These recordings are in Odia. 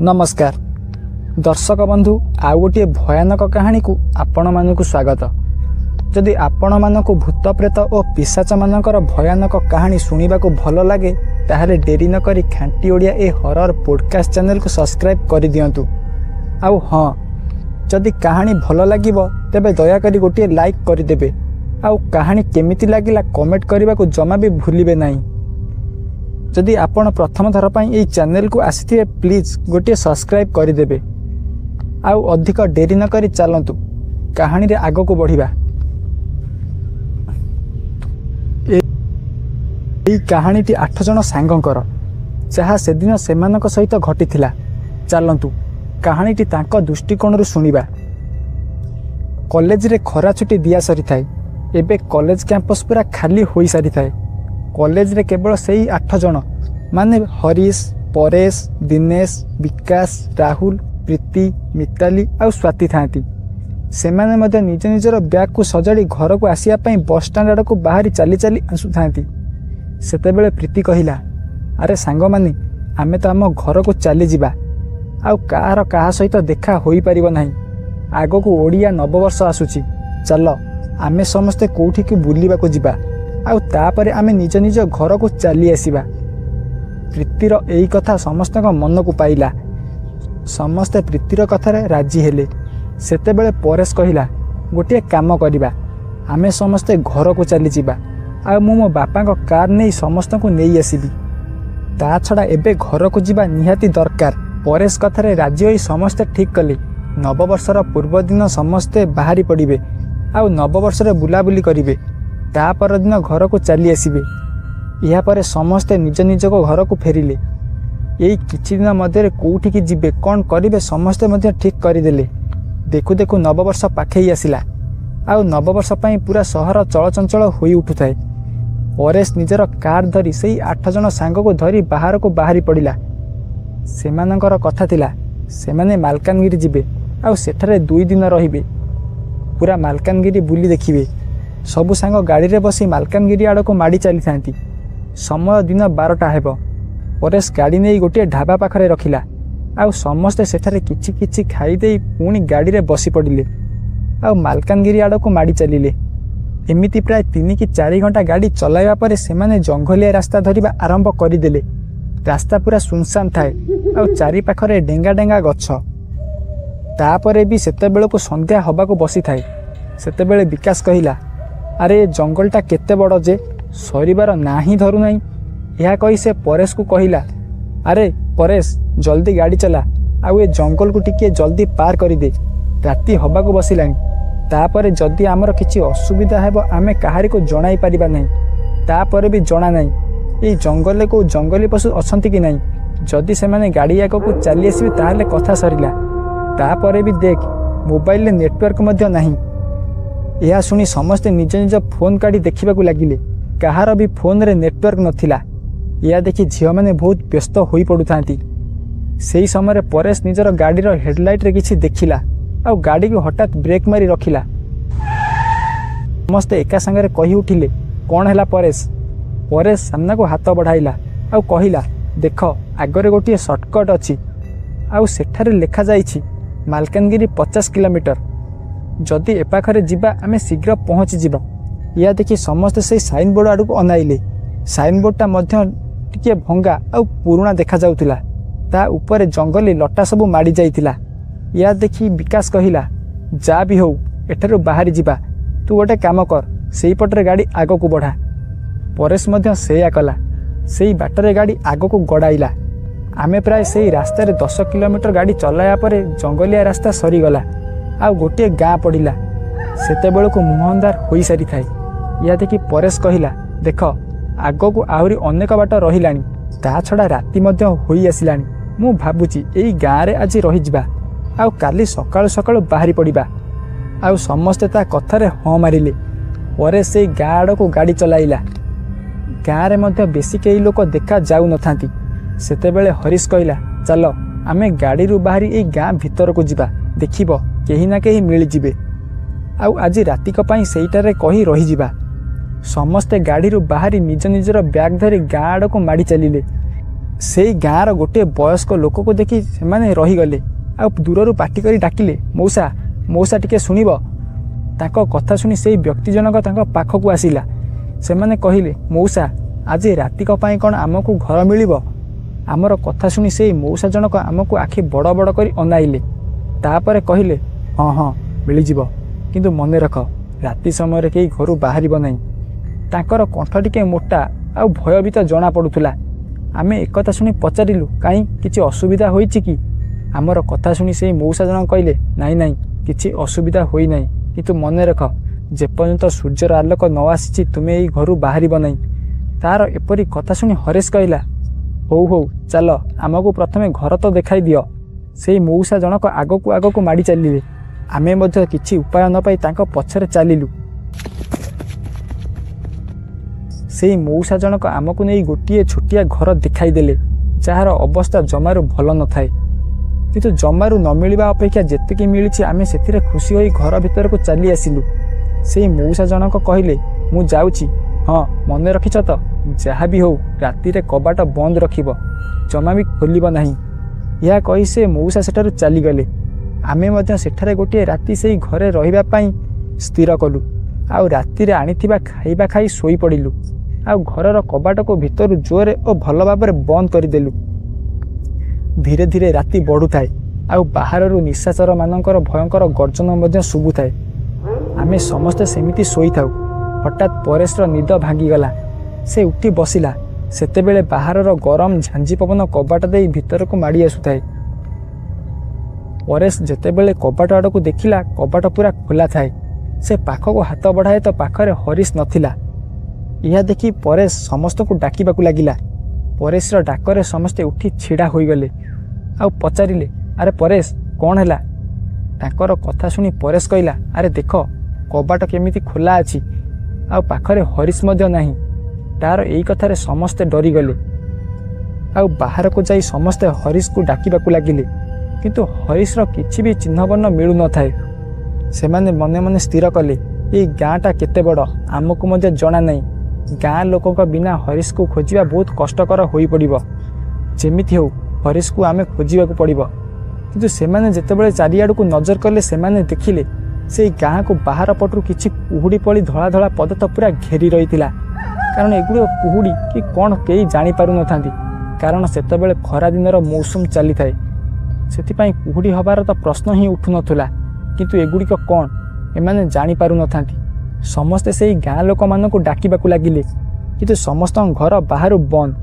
ନମସ୍କାର ଦର୍ଶକ ବନ୍ଧୁ, ଆଉ ଗୋଟିଏ ଭୟାନକ କାହାଣୀକୁ ଆପଣମାନଙ୍କୁ ସ୍ୱାଗତ। ଯଦି ଆପଣମାନଙ୍କୁ ଭୂତ ପ୍ରେତ ଓ ପିଶାଚମାନଙ୍କର ଭୟାନକ କାହାଣୀ ଶୁଣିବାକୁ ଭଲ ଲାଗେ, ତାହେଲେ ଡେରି ନକରି ଖାଣ୍ଟି ଓଡ଼ିଆ ଏ ହରର ପୋଡ଼କାଷ୍ଟ ଚ୍ୟାନେଲକୁ ସବସ୍କ୍ରାଇବ୍ କରିଦିଅନ୍ତୁ। ଆଉ ହଁ, ଯଦି କାହାଣୀ ଭଲ ଲାଗିବ ତେବେ ଦୟାକରି ଗୋଟିଏ ଲାଇକ୍ କରିଦେବେ, ଆଉ କାହାଣୀ କେମିତି ଲାଗିଲା କମେଣ୍ଟ କରିବାକୁ ଜମା ବି ଭୁଲିବେ ନାହିଁ। ଯଦି ଆପଣ ପ୍ରଥମ ଥର ପାଇଁ ଏଇ ଚ୍ୟାନେଲକୁ ଆସିଥିବେ, ପ୍ଲିଜ୍ ଗୋଟିଏ ସବସ୍କ୍ରାଇବ୍ କରିଦେବେ। ଆଉ ଅଧିକ ଡେରି ନକରି ଚାଲନ୍ତୁ କାହାଣୀରେ ଆଗକୁ ବଢ଼ିବା। ଏଇ କାହାଣୀଟି 8 ଜଣ ସାଙ୍ଗଙ୍କର, ଯାହା ସେଦିନ ସେମାନଙ୍କ ସହିତ ଘଟିଥିଲା। ଚାଲନ୍ତୁ କାହାଣୀଟି ତାଙ୍କ ଦୃଷ୍ଟିକୋଣରୁ ଶୁଣିବା। କଲେଜରେ ଖରା ଛୁଟି ଦିଆ ସରିଥାଏ। ଏବେ କଲେଜ କ୍ୟାମ୍ପସ୍ ପୁରା ଖାଲି ହୋଇସାରିଥାଏ। କଲେଜରେ କେବଳ ସେଇ 8 ଜଣ, ମାନେ ହରିଶ, ପରେଶ, ଦିନେଶ, ବିକାଶ, ରାହୁଲ, ପ୍ରୀତି, ମିତାଲି ଆଉ ସ୍ୱାତି ଥାଆନ୍ତି। ସେମାନେ ମଧ୍ୟ ନିଜ ନିଜର ବ୍ୟାଗ୍କୁ ସଜାଡ଼ି ଘରକୁ ଆସିବା ପାଇଁ ବସଷ୍ଟାଣ୍ଡ ଆଡ଼କୁ ବାହାରି ଚାଲି ଚାଲି ଆସୁଥାନ୍ତି। ସେତେବେଳେ ପ୍ରୀତି କହିଲା, ଆରେ ସାଙ୍ଗମାନେ, ଆମେ ତ ଆମ ଘରକୁ ଚାଲିଯିବା, ଆଉ କାହାର କାହା ସହିତ ଦେଖା ହୋଇପାରିବ ନାହିଁ। ଆଗକୁ ଓଡ଼ିଆ ନବବର୍ଷ ଆସୁଛି, ଚାଲ ଆମେ ସମସ୍ତେ କେଉଁଠିକି ବୁଲିବାକୁ ଯିବା, ଆଉ ତାପରେ ଆମେ ନିଜ ନିଜ ଘରକୁ ଚାଲି ଆସିବା। ପ୍ରୀତିର ଏଇ କଥା ସମସ୍ତଙ୍କ ମନକୁ ପାଇଲା। ସମସ୍ତେ ପ୍ରୀତିର କଥାରେ ରାଜି ହେଲେ। ସେତେବେଳେ ପରେଶ କହିଲା, ଗୋଟିଏ କାମ କରିବା, ଆମେ ସମସ୍ତେ ଘରକୁ ଚାଲିଯିବା, ଆଉ ମୁଁ ମୋ ବାପାଙ୍କ କାର୍ ନେଇ ସମସ୍ତଙ୍କୁ ନେଇ ଆସିବି। ତା ଛଡ଼ା ଏବେ ଘରକୁ ଯିବା ନିହାତି ଦରକାର। ପରେଶ କଥାରେ ରାଜି ହୋଇ ସମସ୍ତେ ଠିକ୍ କଲେ ନବବର୍ଷର ପୂର୍ବଦିନ ସମସ୍ତେ ବାହାରି ପଡ଼ିବେ, ଆଉ ନବବର୍ଷରେ ବୁଲାବୁଲି କରିବେ, ତା ପରଦିନ ଘରକୁ ଚାଲି ଆସିବେ। ଏହାପରେ ସମସ୍ତେ ନିଜ ନିଜ ଘରକୁ ଫେରିଲେ। ଏଇ କିଛି ଦିନ ମଧ୍ୟରେ କେଉଁଠିକି ଯିବେ, କ'ଣ କରିବେ ସମସ୍ତେ ମଧ୍ୟ ଠିକ୍ କରିଦେଲେ। ଦେଖୁ ଦେଖୁ ନବବର୍ଷ ପାଖେଇ ଆସିଲା, ଆଉ ନବବର୍ଷ ପାଇଁ ପୁରା ସହର ଚଳଚଞ୍ଚଳ ହୋଇ ଉଠୁଥାଏ। ପରେଶ ନିଜର କାର୍ ଧରି ସେଇ 8 ଜଣ ସାଙ୍ଗକୁ ଧରି ବାହାରକୁ ବାହାରି ପଡ଼ିଲା। ସେମାନଙ୍କର କଥା ଥିଲା ସେମାନେ ମାଲକାନଗିରି ଯିବେ, ଆଉ ସେଠାରେ 2 ଦିନ ରହିବେ, ପୁରା ମାଲକାନଗିରି ବୁଲି ଦେଖିବେ। ସବୁ ସାଙ୍ଗ ଗାଡ଼ିରେ ବସି ମାଲକାନଗିରି ଆଡ଼କୁ ମାଡ଼ି ଚାଲିଥାନ୍ତି। ସମୟ ଦିନ 12ଟା ହେବ। ପରେଶ ଗାଡ଼ି ନେଇ ଗୋଟିଏ ଢାବା ପାଖରେ ରଖିଲା, ଆଉ ସମସ୍ତେ ସେଠାରେ କିଛି କିଛି ଖାଇଦେଇ ପୁଣି ଗାଡ଼ିରେ ବସି ପଡ଼ିଲେ, ଆଉ ମାଲକାନଗିରି ଆଡ଼କୁ ମାଡ଼ି ଚାଲିଲେ। ଏମିତି ପ୍ରାୟ 3 କି 4 ଘଣ୍ଟା ଗାଡ଼ି ଚଲାଇବା ପରେ ସେମାନେ ଜଙ୍ଗଲିଆ ରାସ୍ତା ଧରିବା ଆରମ୍ଭ କରିଦେଲେ। ରାସ୍ତା ପୁରା ସୁନସାନ ଥାଏ, ଆଉ ଚାରିପାଖରେ ଡେଙ୍ଗା ଡେଙ୍ଗା ଗଛ। ତାପରେ ବି ସେତେବେଳକୁ ସନ୍ଧ୍ୟା ହେବାକୁ ବସିଥାଏ। ସେତେବେଳେ ବିକାଶ କହିଲା, ଆରେ ଏ ଜଙ୍ଗଲଟା କେତେ ବଡ଼ ଯେ ସରିବାର ନାଁ ହିଁ ଧରୁନାହିଁ। ଏହା କହି ସେ ପରେଶକୁ କହିଲା, ଆରେ ପରେଶ, ଜଲ୍ଦି ଗାଡ଼ି ଚଲା, ଆଉ ଏ ଜଙ୍ଗଲକୁ ଟିକିଏ ଜଲ୍ଦି ପାର କରିଦେ, ରାତି ହେବାକୁ ବସିଲାଣି। ତାପରେ ଯଦି ଆମର କିଛି ଅସୁବିଧା ହେବ ଆମେ କାହାରିକୁ ଜଣାଇ ପାରିବା ନାହିଁ। ତାପରେ ବି ଜଣା ନାହିଁ ଏଇ ଜଙ୍ଗଲରେ କେଉଁ ଜଙ୍ଗଲୀ ପଶୁ ଅଛନ୍ତି କି ନାହିଁ। ଯଦି ସେମାନେ ଗାଡ଼ି ଆଗକୁ ଚାଲି ଆସିବେ ତାହେଲେ କଥା ସରିଲା। ତାପରେ ବି ଦେଖ, ମୋବାଇଲରେ ନେଟୱାର୍କ ମଧ୍ୟ ନାହିଁ। ଏହା ଶୁଣି ସମସ୍ତେ ନିଜ ନିଜ ଫୋନ୍ କାଢ଼ି ଦେଖିବାକୁ ଲାଗିଲେ। କାହାର ବି ଫୋନ୍ରେ ନେଟୱାର୍କ ନଥିଲା। ଏହା ଦେଖି ଝିଅମାନେ ବହୁତ ବ୍ୟସ୍ତ ହୋଇପଡ଼ୁଥାନ୍ତି। ସେହି ସମୟରେ ପରେଶ ନିଜର ଗାଡ଼ିର ହେଡ଼ଲାଇଟ୍ରେ କିଛି ଦେଖିଲା, ଆଉ ଗାଡ଼ିକୁ ହଠାତ୍ ବ୍ରେକ୍ ମାରି ରଖିଲା। ସମସ୍ତେ ଏକା ସାଙ୍ଗରେ କହି ଉଠିଲେ, କ'ଣ ହେଲା ପରେଶ? ପରେଶ ସାମ୍ନାକୁ ହାତ ବଢ଼ାଇଲା ଆଉ କହିଲା, ଦେଖ ଆଗରେ ଗୋଟିଏ ସର୍ଟକଟ୍ ଅଛି, ଆଉ ସେଠାରେ ଲେଖାଯାଇଛି ମାଲକାନଗିରି 50 କିଲୋମିଟର। ଯଦି ଏପାଖରେ ଯିବା ଆମେ ଶୀଘ୍ର ପହଞ୍ଚିଯିବା। ଏହା ଦେଖି ସମସ୍ତେ ସେଇ ସାଇନବୋର୍ଡ଼ ଆଡ଼କୁ ଅନାଇଲେ। ସାଇନବୋର୍ଡ଼ଟା ମଧ୍ୟ ଟିକିଏ ଭଙ୍ଗା ଆଉ ପୁରୁଣା ଦେଖାଯାଉଥିଲା। ତା ଉପରେ ଜଙ୍ଗଲୀ ଲଟା ସବୁ ମାଡ଼ି ଯାଇଥିଲା। ଏହା ଦେଖି ବିକାଶ କହିଲା, ଯାହା ବି ହେଉ ଏଠାରୁ ବାହାରି ଯିବା, ତୁ ଗୋଟେ କାମ କର, ସେଇପଟରେ ଗାଡ଼ି ଆଗକୁ ବଢ଼ା। ପରେଶ ମଧ୍ୟ ସେଇଆ କଲା। ସେଇ ବାଟରେ ଗାଡ଼ି ଆଗକୁ ଗଡ଼ାଇଲା। ଆମେ ପ୍ରାୟ ସେଇ ରାସ୍ତାରେ 10 କିଲୋମିଟର ଗାଡ଼ି ଚଲାଇବା ପରେ ଜଙ୍ଗଲିଆ ରାସ୍ତା ସରିଗଲା, ଆଉ ଗୋଟିଏ ଗାଁ ପଡ଼ିଲା। ସେତେବେଳକୁ ମୁହଁ ଅନ୍ଧାର ହୋଇସାରିଥାଏ। ଏହା ଦେଖି ପରେଶ କହିଲା, ଦେଖ ଆଗକୁ ଆହୁରି ଅନେକ ବାଟ ରହିଲାଣି, ତା ଛଡ଼ା ରାତି ମଧ୍ୟ ହୋଇ ଆସିଲାଣି। ମୁଁ ଭାବୁଛି ଏଇ ଗାଁରେ ଆଜି ରହିଯିବା, ଆଉ କାଲି ସକାଳୁ ସକାଳୁ ବାହାରି ପଡ଼ିବା। ଆଉ ସମସ୍ତେ ତା କଥାରେ ହଁ ମାରିଲେ। ପରେ ସେଇ ଗାଁ ଆଡ଼କୁ ଗାଡ଼ି ଚଲାଇଲା। ଗାଁରେ ମଧ୍ୟ ବେଶୀ କେହି ଲୋକ ଦେଖା ଯାଉନଥାନ୍ତି। ସେତେବେଳେ ହରିଶ କହିଲା, ଚାଲ ଆମେ ଗାଡ଼ିରୁ ବାହାରି ଏଇ ଗାଁ ଭିତରକୁ ଯିବା, ଦେଖିବ କେହି ନା କେହି ମିଳିଯିବେ, ଆଉ ଆଜି ରାତିକ ପାଇଁ ସେଇଟାରେ କହି ରହିଯିବା। ସମସ୍ତେ ଗାଡ଼ିରୁ ବାହାରି ନିଜ ନିଜର ବ୍ୟାଗ୍ ଧରି ଗାଁ ଆଡ଼କୁ ମାଡ଼ି ଚାଲିଲେ। ସେଇ ଗାଁର ଗୋଟିଏ ବୟସ୍କ ଲୋକକୁ ଦେଖି ସେମାନେ ରହିଗଲେ ଆଉ ଦୂରରୁ ପାଟି କରି ଡାକିଲେ, ମଉସା ମଉସା, ଟିକେ ଶୁଣିବ? ତାଙ୍କ କଥା ଶୁଣି ସେଇ ବ୍ୟକ୍ତି ଜଣକ ତାଙ୍କ ପାଖକୁ ଆସିଲା। ସେମାନେ କହିଲେ, ମଉସା, ଆଜି ରାତିକ ପାଇଁ କ'ଣ ଆମକୁ ଘର ମିଳିବ? ଆମର କଥା ଶୁଣି ସେଇ ମଉସା ଜଣକ ଆମକୁ ଆଖି ବଡ଼ ବଡ଼ କରି ଅନାଇଲେ। ତାପରେ କହିଲେ, ହଁ ହଁ, ମିଳିଯିବ, କିନ୍ତୁ ମନେ ରଖ, ରାତି ସମୟରେ କେହି ଘରୁ ବାହାରିବ ନାହିଁ। ତାଙ୍କର କଣ୍ଠ ଟିକେ ମୋଟା ଆଉ ଭୟଭୀତ ଜଣାପଡ଼ୁଥିଲା। ଆମେ ଏକଥା ଶୁଣି ପଚାରିଲୁ, କାହିଁ, କିଛି ଅସୁବିଧା ହୋଇଛି କି? ଆମର କଥା ଶୁଣି ସେଇ ମଉସା ଜଣକ କହିଲେ, ନାଇଁ ନାଇଁ, କିଛି ଅସୁବିଧା ହୋଇନାହିଁ, କିନ୍ତୁ ମନେ ରଖ, ଯେପର୍ଯ୍ୟନ୍ତ ସୂର୍ଯ୍ୟର ଆଲୋକ ନ ଆସିଛି ତୁମେ ଏଇ ଘରୁ ବାହାରିବ ନାହିଁ। ତାର ଏପରି କଥା ଶୁଣି ହରେଶ କହିଲା, ହଉ ହଉ, ଚାଲ, ଆମକୁ ପ୍ରଥମେ ଘର ତ ଦେଖାଇ ଦିଅ। ସେଇ ମଉସା ଜଣକ ଆଗକୁ ଆଗକୁ ମାଡ଼ି ଚାଲିଲେ। ଆମେ ମଧ୍ୟ କିଛି ଉପାୟ ନ ପାଇ ତାଙ୍କ ପଛରେ ଚାଲିଲୁ। ସେଇ ମଉସା ଜଣକ ଆମକୁ ନେଇ ଗୋଟିଏ ଛୋଟିଆ ଘର ଦେଖାଇଦେଲେ, ଯାହାର ଅବସ୍ଥା ଜମାରୁ ଭଲ ନଥାଏ। କିନ୍ତୁ ଜମାରୁ ନ ମିଳିବା ଅପେକ୍ଷା ଯେତିକି ମିଳିଛି ଆମେ ସେଥିରେ ଖୁସି ହୋଇ ଘର ଭିତରକୁ ଚାଲି ଆସିଲୁ। ସେଇ ମଉସା ଜଣକ କହିଲେ, ମୁଁ ଯାଉଛି, ହଁ, ମନେ ରଖିଛ ତ, ଯାହା ବି ହଉ ରାତିରେ କବାଟ ବନ୍ଦ ରଖିବ, ଜମା ବି ଖୋଲିବ ନାହିଁ। ଏହା କହି ସେ ମଉସା ସେଠାରୁ ଚାଲିଗଲେ। ଆମେ ମଧ୍ୟ ସେଠାରେ ଗୋଟିଏ ରାତି ସେଇ ଘରେ ରହିବା ପାଇଁ ସ୍ଥିର କଲୁ ଆଉ ରାତିରେ ଆଣିଥିବା ଖାଇବା ଖାଇ ଶୋଇପଡ଼ିଲୁ ଆଉ ଘରର କବାଟକୁ ଭିତରୁ ଜୋରରେ ଓ ଭଲ ଭାବରେ ବନ୍ଦ କରିଦେଲୁ। ଧୀରେ ଧୀରେ ରାତି ବଢ଼ୁଥାଏ ଆଉ ବାହାରରୁ ନିଶାଚରମାନଙ୍କର ଭୟଙ୍କର ଗର୍ଜନ ମଧ୍ୟ ଶୁଭୁଥାଏ। ଆମେ ସମସ୍ତେ ସେମିତି ଶୋଇଥାଉ। ହଠାତ୍ ପରେଶର ନିଦ ଭାଙ୍ଗିଗଲା। ସେ ଉଠି ବସିଲା। ସେତେବେଳେ ବାହାରର ଗରମ ଝାଞ୍ଜି ପବନ କବାଟ ଦେଇ ଭିତରକୁ ମାଡ଼ି ଆସୁଥାଏ। ପରେଶ ଯେତେବେଳେ କବାଟ ଆଡ଼କୁ ଦେଖିଲା, କବାଟ ପୁରା ଖୋଲା ଥାଏ। ସେ ପାଖକୁ ହାତ ବଢ଼ାଏ ତ ପାଖରେ ହରିଶ ନଥିଲା। ଏହା ଦେଖି ପରେଶ ସମସ୍ତଙ୍କୁ ଡାକିବାକୁ ଲାଗିଲା। ପରେଶର ଡାକରେ ସମସ୍ତେ ଉଠି ଛିଡ଼ା ହୋଇଗଲେ ଆଉ ପଚାରିଲେ, ଆରେ ପରେଶ, କ'ଣ ହେଲା? ତାଙ୍କର କଥା ଶୁଣି ପରେଶ କହିଲା, ଆରେ ଦେଖ, କବାଟ କେମିତି ଖୋଲା ଅଛି ଆଉ ପାଖରେ ହରିଶ ମଧ୍ୟ ନାହିଁ। ତାର ଏଇ କଥାରେ ସମସ୍ତେ ଡରିଗଲେ ଆଉ ବାହାରକୁ ଯାଇ ସମସ୍ତେ ହରିଶକୁ ଡାକିବାକୁ ଲାଗିଲେ, କିନ୍ତୁ ହରିଶର କିଛି ବି ଚିହ୍ନବର୍ଣ୍ଣ ମିଳୁନଥାଏ। ସେମାନେ ମନେ ମନେ ସ୍ଥିର କଲେ, ଏଇ ଗାଁଟା କେତେ ବଡ଼ ଆମକୁ ମଧ୍ୟ ଜଣା ନାହିଁ। ଗାଁ ଲୋକଙ୍କ ବିନା ହରିଶକୁ ଖୋଜିବା ବହୁତ କଷ୍ଟକର ହୋଇପଡ଼ିବ। ଯେମିତି ହେଉ ହରିଶକୁ ଆମେ ଖୋଜିବାକୁ ପଡ଼ିବ। କିନ୍ତୁ ସେମାନେ ଯେତେବେଳେ ଚାରିଆଡ଼କୁ ନଜର କଲେ, ସେମାନେ ଦେଖିଲେ ସେଇ ଗାଁକୁ ବାହାର ପଟରୁ କିଛି କୁହୁଡ଼ି ପଳି ଧଳା ଧଳା ପଦାର୍ଥ ପୁରା ଘେରି ରହିଥିଲା। କାରଣ ଏଗୁଡ଼ିକ କୁହୁଡ଼ି କି କ'ଣ କେହି ଜାଣିପାରୁନଥାନ୍ତି, କାରଣ ସେତେବେଳେ ଖରାଦିନର ମୌସୁମ ଚାଲିଥାଏ। ସେଥିପାଇଁ କୁହୁଡ଼ି ହେବାର ତ ପ୍ରଶ୍ନ ହିଁ ଉଠୁନଥିଲା। କିନ୍ତୁ ଏଗୁଡ଼ିକ କ'ଣ ଏମାନେ ଜାଣିପାରୁନଥାନ୍ତି। ସମସ୍ତେ ସେଇ ଗାଁ ଲୋକମାନଙ୍କୁ ଡାକିବାକୁ ଲାଗିଲେ, କିନ୍ତୁ ସମସ୍ତଙ୍କ ଘର ବାହାରୁ ବନ୍ଦ।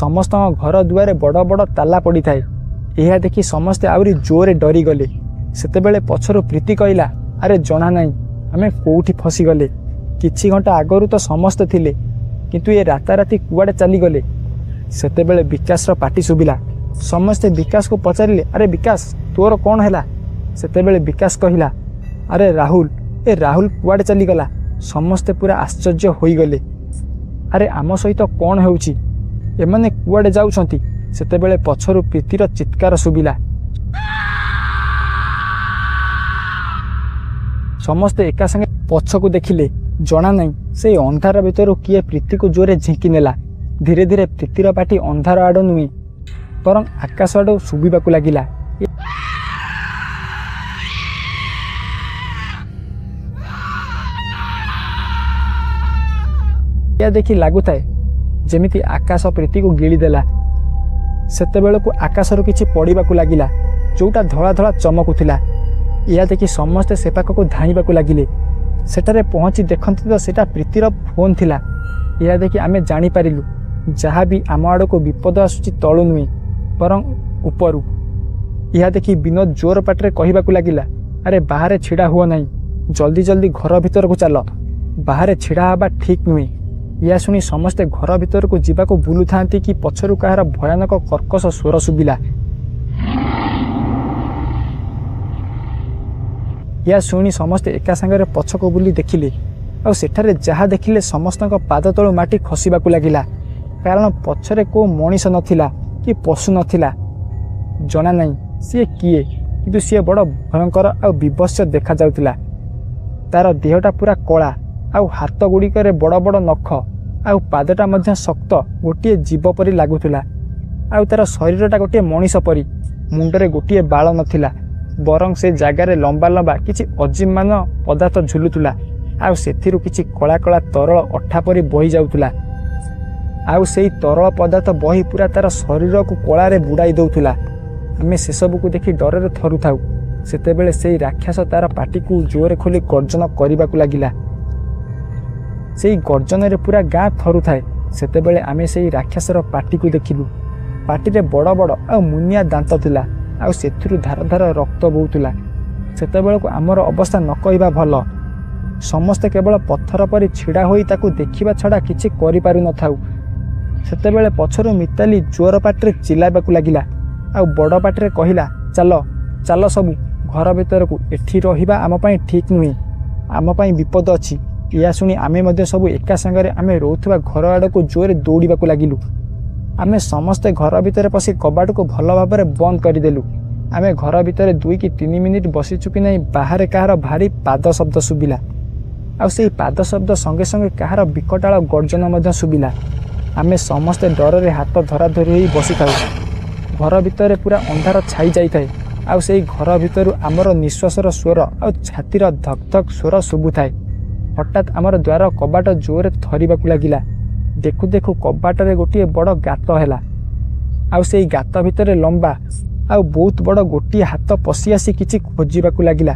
ସମସ୍ତଙ୍କ ଘର ଦୁଆରେ ବଡ଼ ବଡ଼ ତାଲା ପଡ଼ିଥାଏ। ଏହା ଦେଖି ସମସ୍ତେ ଆହୁରି ଜୋରରେ ଡରିଗଲେ। ସେତେବେଳେ ପଛରୁ ପ୍ରୀତି କହିଲା, ଆରେ ଜଣା ନାହିଁ ଆମେ କେଉଁଠି ଫସିଗଲେ। କିଛି ଘଣ୍ଟା ଆଗରୁ ତ ସମସ୍ତେ ଥିଲେ, କିନ୍ତୁ ଏ ରାତାରାତି କୁଆଡ଼େ ଚାଲିଗଲେ? ସେତେବେଳେ ବିକାଶର ପାଟି ଶୁଭିଲା। ସମସ୍ତେ ବିକାଶକୁ ପଚାରିଲେ, ଆରେ ବିକାଶ, ତୋର କ'ଣ ହେଲା? ସେତେବେଳେ ବିକାଶ କହିଲା, ଆରେ ରାହୁଲ, ଏ ରାହୁଲ କୁଆଡ଼େ ଚାଲିଗଲା? ସମସ୍ତେ ପୁରା ଆଶ୍ଚର୍ଯ୍ୟ ହୋଇଗଲେ। ଆରେ ଆମ ସହିତ କ'ଣ ହେଉଛି? ଏମାନେ କୁଆଡ଼େ ଯାଉଛନ୍ତି? ସେତେବେଳେ ପଛରୁ ପ୍ରୀତିର ଚିତ୍କାର ଶୁଭିଲା। ସମସ୍ତେ ଏକା ସାଙ୍ଗେ ପଛକୁ ଦେଖିଲେ। ଜଣା ନାହିଁ ସେଇ ଅନ୍ଧାର ଭିତରୁ କିଏ ପ୍ରୀତିକୁ ଜୋରେ ଝିଙ୍କି ନେଲା। ଧୀରେ ଧୀରେ ପ୍ରୀତିର ପାଟି ଅନ୍ଧାର ଆଡ଼ୁ ନୁହେଁ, ବରଂ ଆକାଶ ଆଡ଼ୁ ଶୁଭିବାକୁ ଲାଗିଲା। ଏହା ଦେଖି ଲାଗୁଥାଏ ଯେମିତି ଆକାଶ ପ୍ରୀତିକୁ ଗିଳିଦେଲା। ସେତେବେଳକୁ ଆକାଶରୁ କିଛି ପଡ଼ିବାକୁ ଲାଗିଲା, ଯୋଉଟା ଧଳା ଧଳା ଚମକୁଥିଲା। ଏହା ଦେଖି ସମସ୍ତେ ସେ ପାଖକୁ ଧାଇଁବାକୁ ଲାଗିଲେ। ସେଠାରେ ପହଞ୍ଚି ଦେଖନ୍ତି ତ ସେଇଟା ପ୍ରୀତିର ଫୋନ୍ ଥିଲା। ଏହା ଦେଖି ଆମେ ଜାଣିପାରିଲୁ ଯାହା ବି ଆମ ଆଡ଼କୁ ବିପଦ ଆସୁଛି ତଳୁ ନୁହେଁ, ବରଂ ଉପରୁ। ଏହା ଦେଖି ବିନୋଦ ଜୋର ପାଟିରେ କହିବାକୁ ଲାଗିଲା, ଆରେ ବାହାରେ ଛିଡ଼ା ହୁଅ ନାହିଁ, ଜଲ୍ଦି ଜଲ୍ଦି ଘର ଭିତରକୁ ଚାଲ, ବାହାରେ ଛିଡ଼ା ହେବା ଠିକ୍ ନୁହେଁ। ଏହା ଶୁଣି ସମସ୍ତେ ଘର ଭିତରକୁ ଯିବାକୁ ବୁଲୁଥାନ୍ତି କି ପଛରୁ କାହାର ଭୟାନକ କର୍କଶ ସ୍ୱର ଶୁଭିଲା। ଏହା ଶୁଣି ସମସ୍ତେ ଏକା ସାଙ୍ଗରେ ପଛକୁ ବୁଲି ଦେଖିଲେ ଆଉ ସେଠାରେ ଯାହା ଦେଖିଲେ ସମସ୍ତଙ୍କ ପାଦ ତଳୁ ମାଟି ଖସିବାକୁ ଲାଗିଲା। କାରଣ ପଛରେ କେଉଁ ମଣିଷ ନଥିଲା କି ପଶୁ ନଥିଲା। ଜଣା ନାହିଁ ସିଏ କିଏ, କିନ୍ତୁ ସିଏ ବଡ଼ ଭୟଙ୍କର ଆଉ ବିଭତ୍ସ ଦେଖାଯାଉଥିଲା। ତାର ଦେହଟା ପୁରା କଳା ଆଉ ହାତ ଗୁଡ଼ିକରେ ବଡ଼ ବଡ଼ ନଖ ଆଉ ପାଦଟା ମଧ୍ୟ ଶକ୍ତ, ଗୋଟିଏ ଜୀବ ପରି ଲାଗୁଥିଲା। ଆଉ ତା'ର ଶରୀରଟା ଗୋଟିଏ ମଣିଷ ପରି। ମୁଣ୍ଡରେ ଗୋଟିଏ ବାଳ ନଥିଲା, ବରଂ ସେ ଜାଗାରେ ଲମ୍ବା ଲମ୍ବା କିଛି ଅଜିବମାନ ପଦାର୍ଥ ଝୁଲୁଥିଲା, ଆଉ ସେଥିରୁ କିଛି କଳା କଳା ତରଳ ଅଠା ପରି ବହି ଯାଉଥିଲା। ଆଉ ସେଇ ତରଳ ପଦାର୍ଥ ବହି ପୁରା ତା'ର ଶରୀରକୁ କଳାରେ ବୁଡ଼ାଇ ଦେଉଥିଲା। ଆମେ ସେସବୁକୁ ଦେଖି ଡରରେ ଥରୁଥାଉ। ସେତେବେଳେ ସେଇ ରାକ୍ଷସ ତା'ର ପାଟିକୁ ଜୋରରେ ଖୋଲି ଗର୍ଜନ କରିବାକୁ ଲାଗିଲା। ସେଇ ଗର୍ଜନରେ ପୁରା ଗାଁ ଥରୁଥାଏ। ସେତେବେଳେ ଆମେ ସେଇ ରାକ୍ଷସର ପାଟିକୁ ଦେଖିଲୁ। ପାଟିରେ ବଡ଼ ବଡ଼ ଆଉ ମୁନିଆ ଦାନ୍ତ ଥିଲା, ଆଉ ସେଥିରୁ ଧାର ଧାର ରକ୍ତ ବୋହୁଥିଲା। ସେତେବେଳକୁ ଆମର ଅବସ୍ଥା ନ କହିବା ଭଲ। ସମସ୍ତେ କେବଳ ପଥର ପରି ଛିଡ଼ା ହୋଇ ତାକୁ ଦେଖିବା ଛଡ଼ା କିଛି କରିପାରୁନଥାଉ। ସେତେବେଳେ ପଛରୁ ମିତାଲି ଜୋର ପାଟିରେ ଚିଲାଇବାକୁ ଲାଗିଲା, ଆଉ ବଡ଼ ପାଟିରେ କହିଲା, ଚାଲ ଚାଲ ସବୁ ଘର ଭିତରକୁ, ଏଠି ରହିବା ଆମ ପାଇଁ ଠିକ୍ ନୁହେଁ, ଆମ ପାଇଁ ବିପଦ ଅଛି। ଏହା ଶୁଣି ଆମେ ମଧ୍ୟ ସବୁ ଏକା ସାଙ୍ଗରେ ଆମେ ରହୁଥିବା ଘର ଆଡ଼କୁ ଜୋରରେ ଦୌଡ଼ିବାକୁ ଲାଗିଲୁ। ଆମେ ସମସ୍ତେ ଘର ଭିତରେ ପଶି କବାଟକୁ ଭଲ ଭାବରେ ବନ୍ଦ କରିଦେଲୁ। ଆମେ ଘର ଭିତରେ 2 କି 3 ମିନିଟ୍ ବସିଛୁ କି ନାହିଁ, ବାହାରେ କାହାର ଭାରି ପାଦ ଶବ୍ଦ ଶୁଭିଲା, ଆଉ ସେଇ ପାଦ ଶବ୍ଦ ସଙ୍ଗେ ସଙ୍ଗେ କାହାର ବିକଟାଳ ଗର୍ଜନ ମଧ୍ୟ ଶୁଭିଲା। ଆମେ ସମସ୍ତେ ଡରରେ ହାତ ଧରାଧରି ହୋଇ ବସିଥାଉ। ଘର ଭିତରେ ପୁରା ଅନ୍ଧାର ଛାଇ ଯାଇଥାଏ, ଆଉ ସେଇ ଘର ଭିତରୁ ଆମର ନିଶ୍ୱାସର ସ୍ୱର ଆଉ ଛାତିର ଧକ୍ ଧକ୍ ସ୍ୱର ଶୁଭୁଥାଏ। ହଠାତ୍ ଆମର ଦ୍ୱାର କବାଟ ଜୋରରେ ଥରିବାକୁ ଲାଗିଲା। ଦେଖୁ ଦେଖୁ କବାଟରେ ଗୋଟିଏ ବଡ଼ ଗାତ ହେଲା, ଆଉ ସେଇ ଗାତ ଭିତରେ ଲମ୍ବା ଆଉ ବହୁତ ବଡ଼ ଗୋଟିଏ ହାତ ପଶି ଆସି କିଛି ଖୋଜିବାକୁ ଲାଗିଲା।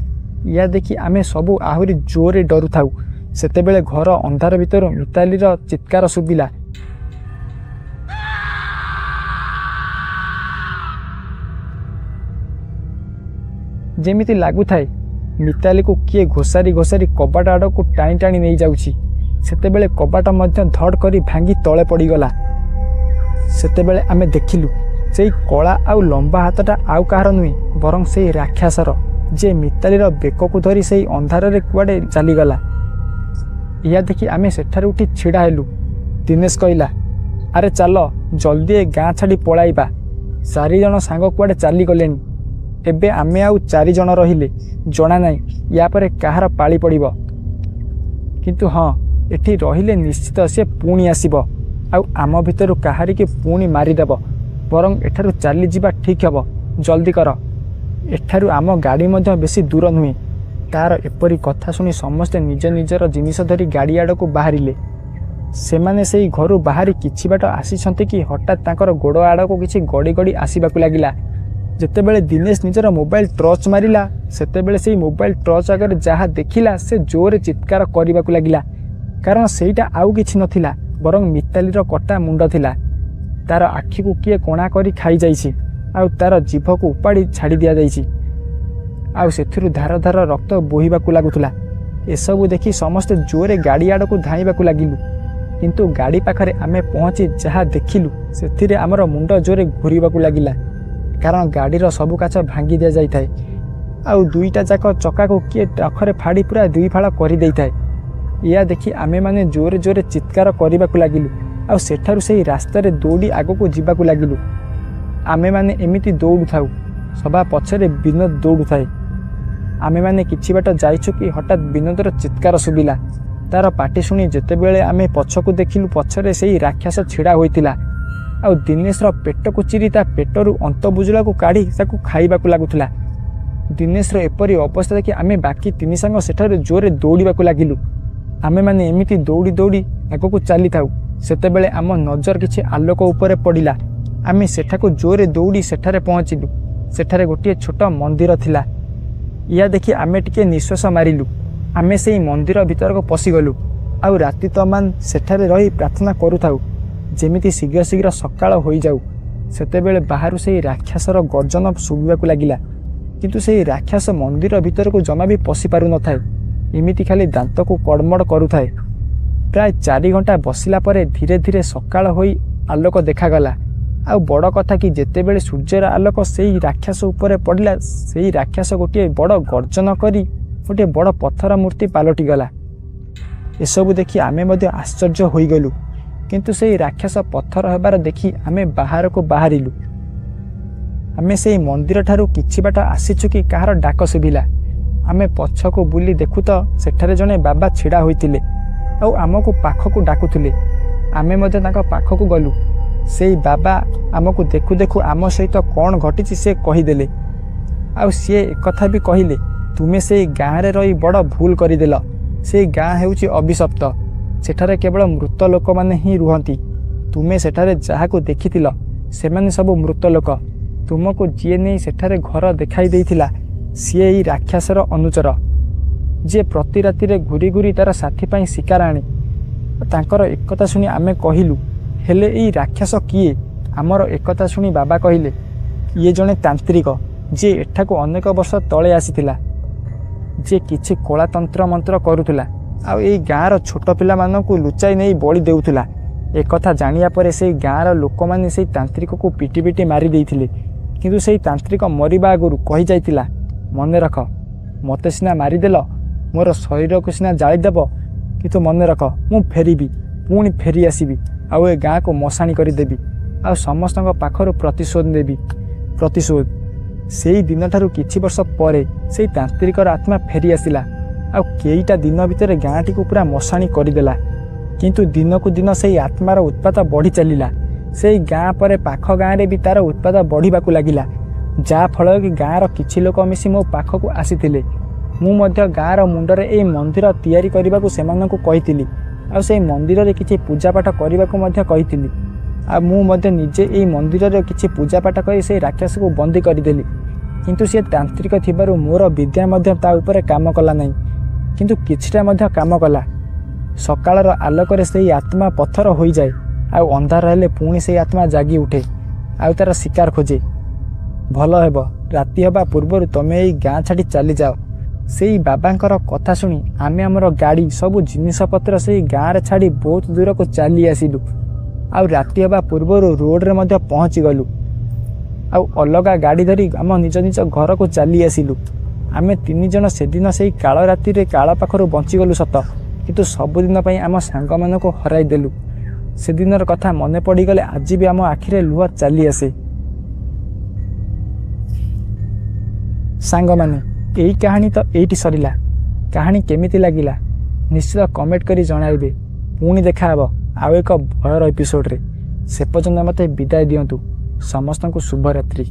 ୟା ଦେଖି ଆମେ ସବୁ ଆହୁରି ଜୋରରେ ଡରୁଥାଉ। ସେତେବେଳେ ଘର ଅନ୍ଧାର ଭିତରୁ ମିତାଲିର ଚିତ୍କାର ଶୁଭିଲା। ଯେମିତି ଲାଗୁଥାଏ ମିତାଲିକୁ କିଏ ଘୋଷାରି ଘୋଷାରି କବାଟ ଆଡ଼କୁ ଟାଣି ଟାଣି ନେଇଯାଉଛି। ସେତେବେଳେ କବାଟ ମଧ୍ୟ ଧଡ଼ କରି ଭାଙ୍ଗି ତଳେ ପଡ଼ିଗଲା। ସେତେବେଳେ ଆମେ ଦେଖିଲୁ ସେଇ କଳା ଆଉ ଲମ୍ବା ହାତଟା ଆଉ କାହାର ନୁହେଁ, ବରଂ ସେଇ ରାକ୍ଷସର, ଯିଏ ମିତାଲିର ବେକକୁ ଧରି ସେଇ ଅନ୍ଧାରରେ କୁଆଡ଼େ ଚାଲିଗଲା। ଏହା ଦେଖି ଆମେ ସେଠାରୁ ଉଠି ଛିଡ଼ା ହେଲୁ। ଦିନେଶ କହିଲା, ଆରେ ଚାଲ ଜଲ୍ଦି ଏ ଗାଁ ଛାଡ଼ି ପଳାଇବା। 4 ଜଣ ସାଙ୍ଗ କୁଆଡ଼େ ଚାଲିଗଲେଣି, ଏବେ ଆମେ ଆଉ 4 ଜଣ ରହିଲେ। ଜଣା ନାହିଁ ୟା ପରେ କାହାର ପାଳି ପଡ଼ିବ, କିନ୍ତୁ ହଁ, ଏଠି ରହିଲେ ନିଶ୍ଚିତ ସେ ପୁଣି ଆସିବ, ଆଉ ଆମ ଭିତରୁ କାହାରିକି ପୁଣି ମାରିଦେବ। ବରଂ ଏଠାରୁ ଚାଲିଯିବା ଠିକ୍ ହେବ, ଜଲ୍ଦି କର। ଏଠାରୁ ଆମ ଗାଡ଼ି ମଧ୍ୟ ବେଶୀ ଦୂର ନୁହେଁ। ତାର ଏପରି କଥା ଶୁଣି ସମସ୍ତେ ନିଜ ନିଜର ଜିନିଷ ଧରି ଗାଡ଼ି ଆଡ଼କୁ ବାହାରିଲେ। ସେମାନେ ସେଇ ଘରୁ ବାହାରି କିଛି ବାଟ ଆସିଛନ୍ତି କି ହଠାତ୍ ତାଙ୍କର ଗୋଡ଼ ଆଡ଼କୁ କିଛି ଗଡ଼ି ଗଡ଼ି ଆସିବାକୁ ଲାଗିଲା। ଯେତେବେଳେ ଦିନେଶ ନିଜର ମୋବାଇଲ ଟର୍ଚ୍ଚ ମାରିଲା, ସେତେବେଳେ ସେଇ ମୋବାଇଲ ଟର୍ଚ୍ଚ ଆଗରେ ଯାହା ଦେଖିଲା ସେ ଜୋରରେ ଚିତ୍କାର କରିବାକୁ ଲାଗିଲା, କାରଣ ସେଇଟା ଆଉ କିଛି ନଥିଲା, ବରଂ ମିତାଲିର କଟା ମୁଣ୍ଡ ଥିଲା। ତାର ଆଖିକୁ କିଏ କଣା କରି ଖାଇଯାଇଛି, ଆଉ ତାର ଜିଭକୁ ଉପାଡ଼ି ଛାଡ଼ି ଦିଆଯାଇଛି, ଆଉ ସେଥିରୁ ଧାର ଧାର ରକ୍ତ ବୋହିବାକୁ ଲାଗୁଥିଲା। ଏସବୁ ଦେଖି ସମସ୍ତେ ଜୋରରେ ଗାଡ଼ି ଆଡ଼କୁ ଧାଇଁବାକୁ ଲାଗିଲୁ। କିନ୍ତୁ ଗାଡ଼ି ପାଖରେ ଆମେ ପହଞ୍ଚି ଯାହା ଦେଖିଲୁ ସେଥିରେ ଆମର ମୁଣ୍ଡ ଜୋରରେ ଘୂରିବାକୁ ଲାଗିଲା, କାରଣ ଗାଡ଼ିର ସବୁ କାଚ ଭାଙ୍ଗି ଦିଆଯାଇଥାଏ, ଆଉ 2ଟା ଯାକ ଚକାକୁ କିଏ ନଖରେ ଫାଡ଼ି ପୁରା 2 ଫାଳ କରିଦେଇଥାଏ। ଏହା ଦେଖି ଆମେମାନେ ଜୋରେ ଜୋରେ ଚିତ୍କାର କରିବାକୁ ଲାଗିଲୁ, ଆଉ ସେଠାରୁ ସେଇ ରାସ୍ତାରେ ଦୌଡ଼ି ଆଗକୁ ଯିବାକୁ ଲାଗିଲୁ। ଆମେମାନେ ଏମିତି ଦୌଡ଼ୁଥାଉ, ସବା ପଛରେ ବିନୋଦ ଦୌଡ଼ୁଥାଏ। ଆମେମାନେ କିଛି ବାଟ ଯାଇଛୁ କି ହଠାତ୍ ବିନୋଦର ଚିତ୍କାର ଶୁଭିଲା। ତାର ପାଟି ଶୁଣି ଯେତେବେଳେ ଆମେ ପଛକୁ ଦେଖିଲୁ, ପଛରେ ସେଇ ରାକ୍ଷସ ଛିଡ଼ା ହୋଇଥିଲା, ଆଉ ଦିନେଶର ପେଟକୁ ଚିରି ତା ପେଟରୁ ଅନ୍ତବୁଜୁଳାକୁ କାଢ଼ି ତାକୁ ଖାଇବାକୁ ଲାଗୁଥିଲା। ଦିନେଶର ଏପରି ଅବସ୍ଥା ଦେଖି ଆମେ ବାକି 3 ସାଙ୍ଗ ସେଠାରୁ ଜୋରରେ ଦୌଡ଼ିବାକୁ ଲାଗିଲୁ। ଆମେମାନେ ଏମିତି ଦୌଡ଼ି ଦୌଡ଼ି ଆଗକୁ ଚାଲିଥାଉ। ସେତେବେଳେ ଆମ ନଜର କିଛି ଆଲୋକ ଉପରେ ପଡ଼ିଲା। ଆମେ ସେଠାକୁ ଜୋରରେ ଦୌଡ଼ି ସେଠାରେ ପହଞ୍ଚିଲୁ। ସେଠାରେ ଗୋଟିଏ ଛୋଟ ମନ୍ଦିର ଥିଲା। ଏହା ଦେଖି ଆମେ ଟିକେ ନିଶ୍ୱାସ ମାରିଲୁ। ଆମେ ସେଇ ମନ୍ଦିର ଭିତରକୁ ପଶିଗଲୁ, ଆଉ ରାତି ତମାମ ସେଠାରେ ରହି ପ୍ରାର୍ଥନା କରୁଥାଉ ଯେମିତି ଶୀଘ୍ର ଶୀଘ୍ର ସକାଳ ହୋଇଯାଉ। ସେତେବେଳେ ବାହାରୁ ସେଇ ରାକ୍ଷସର ଗର୍ଜନ ଶୁଭିବାକୁ ଲାଗିଲା, କିନ୍ତୁ ସେଇ ରାକ୍ଷସ ମନ୍ଦିର ଭିତରକୁ ଜମା ବି ପଶି ପାରୁନଥାଏ, ଏମିତି ଖାଲି ଦାନ୍ତକୁ କଡ଼ମଡ଼ କରୁଥାଏ। ପ୍ରାୟ 4 ଘଣ୍ଟା ବସିଲା ପରେ ଧୀରେ ଧୀରେ ସକାଳ ହୋଇ ଆଲୋକ ଦେଖାଗଲା। ଆଉ ବଡ଼ କଥା କି ଯେତେବେଳେ ସୂର୍ଯ୍ୟର ଆଲୋକ ସେଇ ରାକ୍ଷସ ଉପରେ ପଡ଼ିଲା, ସେଇ ରାକ୍ଷସ ଗୋଟିଏ ବଡ଼ ଗର୍ଜନ କରି ଗୋଟିଏ ବଡ଼ ପଥର ମୂର୍ତ୍ତି ପାଲଟିଗଲା। ଏସବୁ ଦେଖି ଆମେ ମଧ୍ୟ ଆଶ୍ଚର୍ଯ୍ୟ ହୋଇଗଲୁ, କିନ୍ତୁ ସେଇ ରାକ୍ଷସ ପଥର ହେବାର ଦେଖି ଆମେ ବାହାରକୁ ବାହାରିଲୁ। ଆମେ ସେଇ ମନ୍ଦିରଠାରୁ କିଛି ବାଟ ଆସିଛୁ କି କାହାର ଡାକ ଶୁଭିଲା। ଆମେ ପଛକୁ ବୁଲି ଦେଖୁ ତ ସେଠାରେ ଜଣେ ବାବା ଛିଡ଼ା ହୋଇଥିଲେ, ଆଉ ଆମକୁ ପାଖକୁ ଡାକୁଥିଲେ। ଆମେ ମଧ୍ୟ ତାଙ୍କ ପାଖକୁ ଗଲୁ। ସେଇ ବାବା ଆମକୁ ଦେଖୁ ଦେଖୁ ଆମ ସହିତ କ'ଣ ଘଟିଛି ସେ କହିଦେଲେ। ଆଉ ସିଏ ଏକଥା ବି କହିଲେ, ତୁମେ ସେଇ ଗାଁରେ ରହି ବଡ଼ ଭୁଲ କରିଦେଲ। ସେଇ ଗାଁ ହେଉଛି ଅଭିଶପ୍ତ, ସେଠାରେ କେବଳ ମୃତ ଲୋକମାନେ ହିଁ ରୁହନ୍ତି। ତୁମେ ସେଠାରେ ଯାହାକୁ ଦେଖିଥିଲ ସେମାନେ ସବୁ ମୃତ ଲୋକ। ତୁମକୁ ଯିଏ ନେଇ ସେଠାରେ ଘର ଦେଖାଇ ଦେଇଥିଲା ସିଏ ଏଇ ରାକ୍ଷସର ଅନୁଚର, ଯିଏ ପ୍ରତି ରାତିରେ ଘୁରି ଘୁରି ତାର ସାଥୀ ପାଇଁ ଶିକାର ଆଣେ। ତାଙ୍କର ଏକଥା ଶୁଣି ଆମେ କହିଲୁ, ହେଲେ ଏଇ ରାକ୍ଷସ କିଏ? ଆମର ଏକଥା ଶୁଣି ବାବା କହିଲେ, ଇଏ ଜଣେ ତାନ୍ତ୍ରିକ, ଯିଏ ଏଠାକୁ ଅନେକ ବର୍ଷ ତଳେ ଆସିଥିଲା, ଯିଏ କିଛି କଳା ତନ୍ତ୍ର ମନ୍ତ୍ର କରୁଥିଲା ଆଉ ଏଇ ଗାଁର ଛୋଟ ପିଲାମାନଙ୍କୁ ଲୁଚାଇ ନେଇ ବଳି ଦେଉଥିଲା। ଏକଥା ଜାଣିବା ପରେ ସେଇ ଗାଁର ଲୋକମାନେ ସେଇ ତାନ୍ତ୍ରିକକୁ ପିଟି ପିଟି ମାରି ଦେଇଥିଲେ। କିନ୍ତୁ ସେଇ ତାନ୍ତ୍ରିକ ମରିବା ଆଗରୁ କହିଯାଇଥିଲା, ମନେ ରଖ, ମୋତେ ସିନା ମାରିଦେଲ, ମୋର ଶରୀରକୁ ସିନା ଜାଳିଦେବ, କିନ୍ତୁ ମନେ ରଖ ମୁଁ ଫେରିବି, ପୁଣି ଫେରି ଆସିବି ଆଉ ଏ ଗାଁକୁ ମଶାଣି କରିଦେବି ଆଉ ସମସ୍ତଙ୍କ ପାଖରୁ ପ୍ରତିଶୋଧ ନେବି, ପ୍ରତିଶୋଧ। ସେଇ ଦିନଠାରୁ କିଛି ବର୍ଷ ପରେ ସେଇ ତାନ୍ତ୍ରିକର ଆତ୍ମା ଫେରି ଆସିଲା ଆଉ କେଇଟା ଦିନ ଭିତରେ ଗାଁଟିକୁ ପୁରା ମଶାଣି କରିଦେଲା। କିନ୍ତୁ ଦିନକୁ ଦିନ ସେଇ ଆତ୍ମାର ଉତ୍ପାତ ବଢ଼ି ଚାଲିଲା। ସେଇ ଗାଁ ପରେ ପାଖ ଗାଁରେ ବି ତାର ଉତ୍ପାତ ବଢ଼ିବାକୁ ଲାଗିଲା, ଯାହାଫଳରେ କି ଗାଁର କିଛି ଲୋକ ମିଶି ମୋ ପାଖକୁ ଆସିଥିଲେ। ମୁଁ ମଧ୍ୟ ଗାଁର ମୁଣ୍ଡରେ ଏଇ ମନ୍ଦିର ତିଆରି କରିବାକୁ ସେମାନଙ୍କୁ କହିଥିଲି ଆଉ ସେଇ ମନ୍ଦିରରେ କିଛି ପୂଜାପାଠ କରିବାକୁ ମଧ୍ୟ କହିଥିଲି। ଆଉ ମୁଁ ମଧ୍ୟ ନିଜେ ଏଇ ମନ୍ଦିରରେ କିଛି ପୂଜାପାଠ କରି ସେଇ ରାକ୍ଷସକୁ ବନ୍ଦୀ କରିଦେଲି। କିନ୍ତୁ ସିଏ ତାନ୍ତ୍ରିକ ଥିବାରୁ ମୋର ବିଦ୍ୟା ମଧ୍ୟ ତା ଉପରେ କାମ କଲା ନାହିଁ, କିନ୍ତୁ କିଛିଟା ମଧ୍ୟ କାମ କଲା। ସକାଳର ଆଲୋକରେ ସେଇ ଆତ୍ମା ପଥର ହୋଇଯାଏ ଆଉ ଅନ୍ଧାର ହେଲେ ପୁଣି ସେଇ ଆତ୍ମା ଜାଗି ଉଠେ ଆଉ ତାର ଶିକାର ଖୋଜେ। ଭଲ ହେବ ରାତି ହେବା ପୂର୍ବରୁ ତମେ ଏଇ ଗାଁ ଛାଡ଼ି ଚାଲିଯାଅ। ସେଇ ବାବାଙ୍କର କଥା ଶୁଣି ଆମେ ଆମର ଗାଡ଼ି ସବୁ ଜିନିଷପତ୍ର ସେଇ ଗାଁରେ ଛାଡ଼ି ବହୁତ ଦୂରକୁ ଚାଲି ଆସିଲୁ ଆଉ ରାତି ହେବା ପୂର୍ବରୁ ରୋଡ଼ରେ ମଧ୍ୟ ପହଞ୍ଚିଗଲୁ ଆଉ ଅଲଗା ଗାଡ଼ି ଧରି ଆମ ନିଜ ନିଜ ଘରକୁ ଚାଲି ଆସିଲୁ। ଆମେ ତିନି ଜଣ ସେଦିନ ସେଇ କାଳ ରାତିରେ କାଳ ପାଖରୁ ବଞ୍ଚିଗଲୁ ସତ, କିନ୍ତୁ ସବୁଦିନ ପାଇଁ ଆମ ସାଙ୍ଗମାନଙ୍କୁ ହରାଇ ଦେଲୁ। ସେଦିନର କଥା ମନେ ପଡ଼ିଗଲେ ଆଜି ବି ଆମ ଆଖିରେ ଲୁହ ଚାଲି ଆସେ। ସାଙ୍ଗମାନେ, ଏଇ କାହାଣୀ ତ ଏଇଠି ସରିଲା। କାହାଣୀ କେମିତି ଲାଗିଲା ନିଶ୍ଚିତ କମେଣ୍ଟ କରି ଜଣାଇବେ। ପୁଣି ଦେଖାହେବ ଆଉ ଏକ ଭୟର ଏପିସୋଡ଼ରେ। ସେ ପର୍ଯ୍ୟନ୍ତ ମୋତେ ବିଦାୟ ଦିଅନ୍ତୁ। ସମସ୍ତଙ୍କୁ ଶୁଭରାତ୍ରି।